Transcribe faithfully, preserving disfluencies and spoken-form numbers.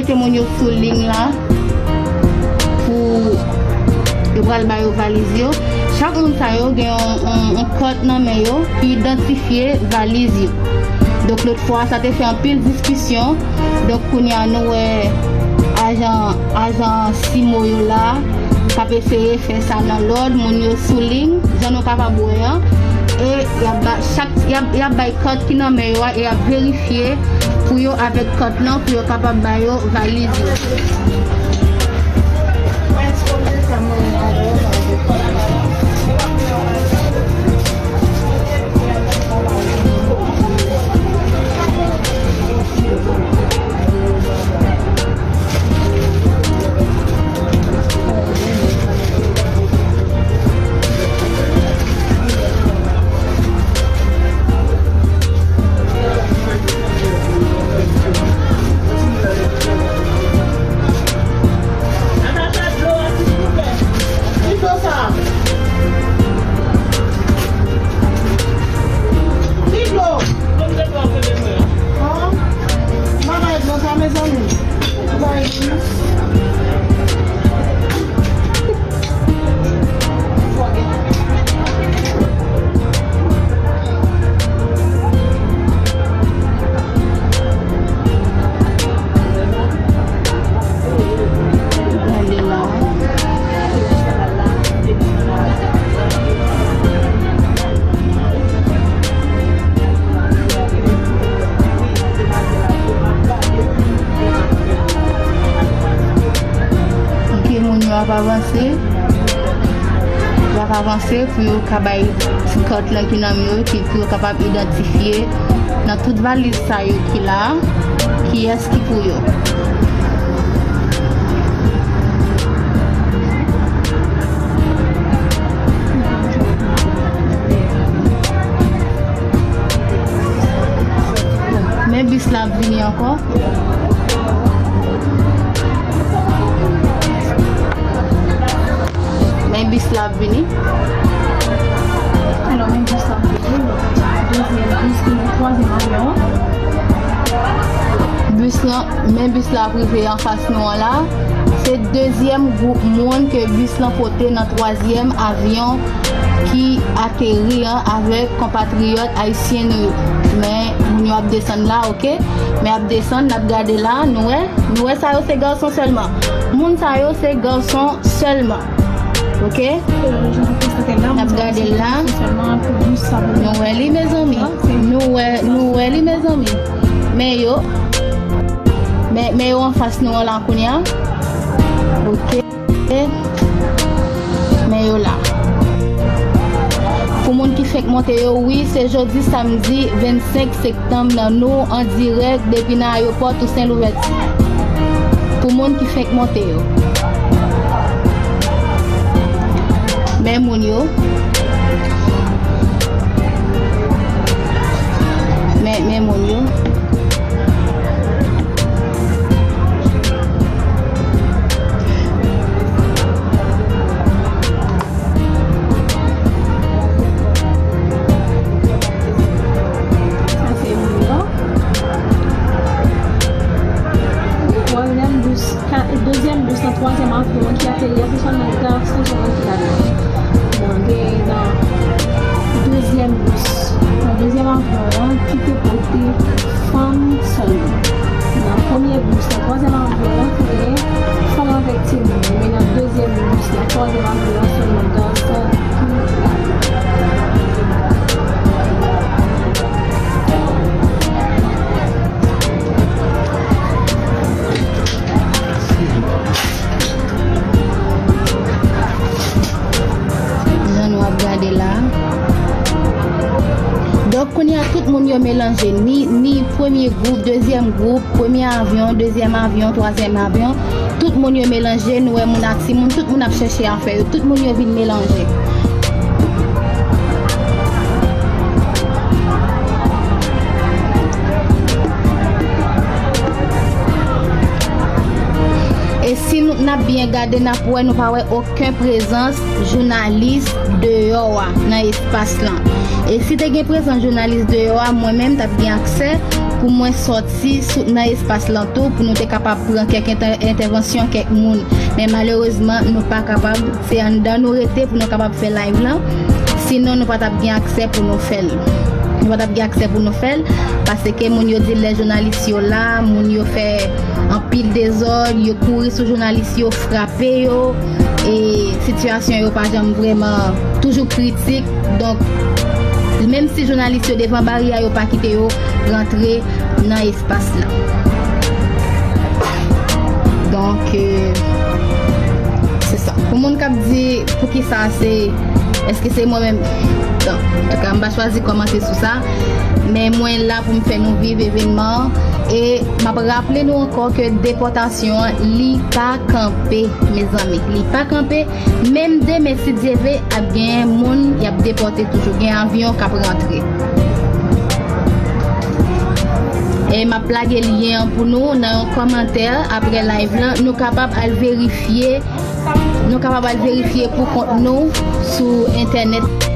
Se moun yo sou liy la pou yo pral ba yo valiz yo. Chak moun sa yo gen yon, yon, yon kart nan men yo ki idantifye valiz yo. Donk, lòt fwa, sa te fè anpil diskisyon. Donk, kounye a, nou wè ajan, ajan Simo yo la k ap eseye fè sa nan lòd, moun yo sou liy, jan nou kapab wè an. E y ap ba, chak, y ap, y ap bay kart ki nan men yo a, e y ap verifye pou yo avèk kart lan, pou yo kapab ba yo valiz yo. Ki dlo? Dlo m te pran kote mwen an. An? M pa bay dlo sa, mezanmi. M pa bay dlo. Ok, moun yo ap avanse. Y ap avanse pou yo ka bay ti kart lan ki nan men yo, ki, pou yo kapab idantifye nan tout valiz sa yo ki la, kiyès ki pou yo. Men bis la ap vini ankò. Men bis la ap vini. Alò, men bis la ap vini. Dezyèm bis, ki nan twazyèm avyon. Bis lan, men bis la ap rive anfas nou an la. Se dezyèm gwoup moun ke bis lan pote nan twazyèm avyon ki ateri an avèk konpatriyòt ayisyen nou yo. Men moun yo ap desann la, ok? Men ap desann, n ap gade la, nou wè? Nou wè sa yo se gason sèlman. Moun sa yo se gason sèlman. Ok? N ap gade l la. Nou wè li, mezanmi. Nou wè, nou wè li, mezanmi. Men yo. Men, men yo anfas nou an la kounye a. Ok. Men yo la. Pou moun ki fenk monte yo, wi, se jodi samdi vennsenk septanm nan, nou an dirèk depi nan ayewopò Tousen Louvèti. Pou moun ki fenk monte yo. Men moun yo. Men, men moun yo. Sa se moun yo. Twazyèm bis, ka-, dezyèm bis nan twazyèm avyon ki ateri a, se sèlman gason sèlman ki ladan. Bon, gen nan dezyèm bis, nan dezyèm avyon an ki te pote fanm sèlman. Nan premye bis, nan twazyèm avyon an, te gen fanm avèk timoun. Men nan dezyèm bis, nan twazyèm avyon an, sèlman gason ki ladan. Jan nou ap gade la. Donk, kounye a, tout moun yo melanje. Ni, ni premye gwoup, dezyèm gwoup, premye avyon, dezyèm avyon, twazyèm avyon. Tout moun yo melanje. Nou wè moun ak timoun. Tout moun ap chèche afè yo. Tout moun yo vin melanje. E si nou, n ap byen gade, n ap wè, nou pa wè okenn prezans jounalis deyò a nan espas lan. E si te gen prezans jounalis deyò a, mwen menm t ap gen aksè pou mwen sòti sou, nan espas lan tou, pou nou te kapab pran kèk entè-, entèvansyon kèk moun. Men malerezman, nou pa kapab. Se anndan nou rete pou nou kapab fè live lan. Sinon, nou pa t ap gen aksè pou nou fè l. Nou pa t ap gen aksè pou nou fè l, paske moun yo di lè jounalis yo la, moun yo fè anpil dezòd, yo kouri sou jounalis yo, frape yo, e sitiyasyon yo pa janm vrèman, toujou kritik. Donk, menm si jounalis yo devan baryè, yo pa kite yo rantre nan espas la. Donk, euh, se sa. Pou moun k ap di poukisa se, èske se mwen menm? Bon, antouka, m pa chwazi kòmante sou sa, men mwen la pou m fè nou viv evènman an. E m ap raple nou ankò ke depòtasyon an, li pa kanpe, mezanmi. Li pa kanpe. Menm demen, si Dye vle, ap gen moun y ap depòte toujou. Gen avyon k ap rantre. E m ap lage lyen an pou nou nan yon kòmantè apre live lan. Nou kapab al verifye, nou kapab al verifye pou kont nou sou entènèt.